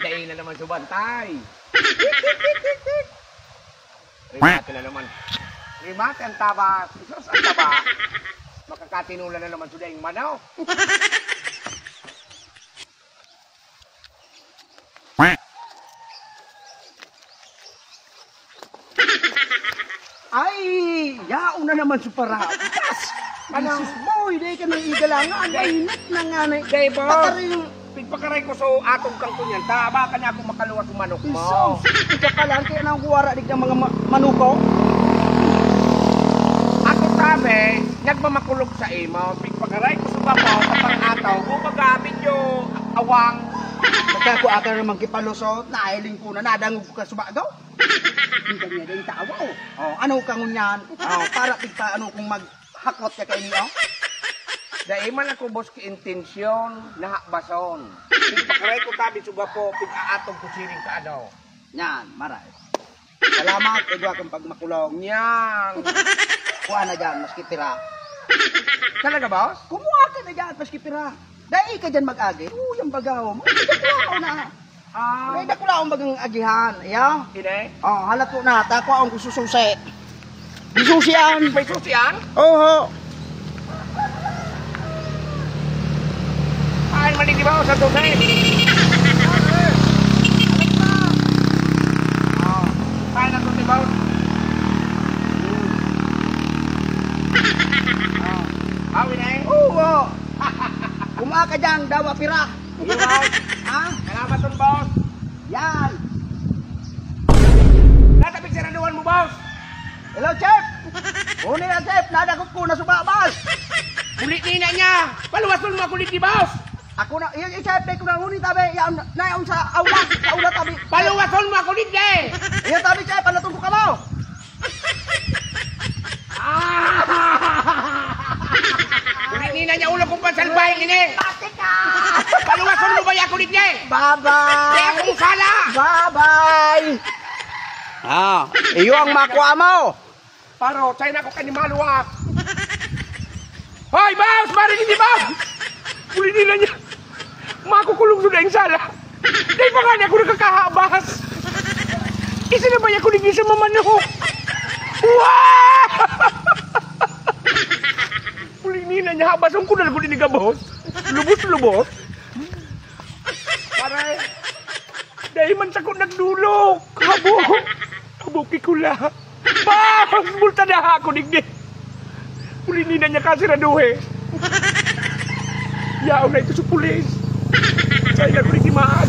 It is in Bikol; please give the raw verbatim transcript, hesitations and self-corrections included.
Dai na naman subantay. Remate na naman. Remate ang taba. Isos ang taba. Makakatinola na naman sa daing manok. Ay, yaon na naman si Parabas. Ano? Jesus boy, dai ka nang igalangan. Dai. Mainit na nga na. Dai, boss. Pataring Pigpakaray ko so atong kang kunyan, ta, baka niya ako makaluwas ang manok mo. Isos, ika pa lang, kaya nang kuwara di ka mga ma- manuko. Ako sabi, nagmamakulog sa imo. Pigpakaray ko sa mo, kapag ataw, o baga, medyo awang. Pagka ko aka naman kipalusot, nailing ko na, nadangog ko ka subagaw. Hindi niya din tawa, oh. Oh, ano ka ngunyan? Oh, para pigpa, ano kung mag- Hakot ka kaini, oh. Dai man ako, boss, ki intensyon na habason. Pigpakaray ko tabi sa gwapo, pig-aatog ko siring ka, ano. Yan, maray. Salamat, igwa kang pagmakulong. Yan. Kuha na dyan, maski pira. Talaga, boss? Kumuha ka na dyan, maski pira. Dai ka dyan mag-agi. Uy, ang bagaw mo. Ikaw na. Ah. May dakula akong bagang agihan, iya? Ini? Oh, halat po na, takwa akong sususi. Di susi yan. May susi yan? Oho. Ay, mali di ba sa susi? Oh, ay, na susi ba? Oh. Ah, ini? Oo. Kumuha ka dyan, dawa pira. Iyo, boss. Ha? Salamat, boss. Yan. Nasa pigsaraduhan mo, boss. Hello, Chef. Uni na, Chef. Nadakop ko na sa babas. Kulit ni ina niya. Paluwason mo ako dito, boss. Ako na, yung, yung Chef, ko na uni tabi. Yan, na, na, sa aula. Sa aula tabi. Paluwason mo ako dito. Yung tabi, Chef, palatong ko ka mo. Ah! Kulit ni ina niya ulo kong pansalbahe ini. Pati ka! Paluwason mo ba ako digdi? Bye-bye! Di akong sala! Bye-bye! Ah, iyo ang makuha mo! Paro, tayo na ako kanimaluwas! Hoy, boss! Maring hindi, boss! Kulit ni ina niya! Makukulong sa daing sala! Dai pa nga niya ako nakakahabas! Isa na ba niya kulit niya sa mamano? Wow! Kulit ni ina niya, habason ko na lang kulit ni gabos. Lubos-lubos. Pare, dai man sa ko nagdulok. Habo. Habo, kikula. Bas! Multa na ako, digdi. Kulit ni ina niya, kasiraduhe. Yaon na ito sa pulis. Sa ina ko, digdi, maas.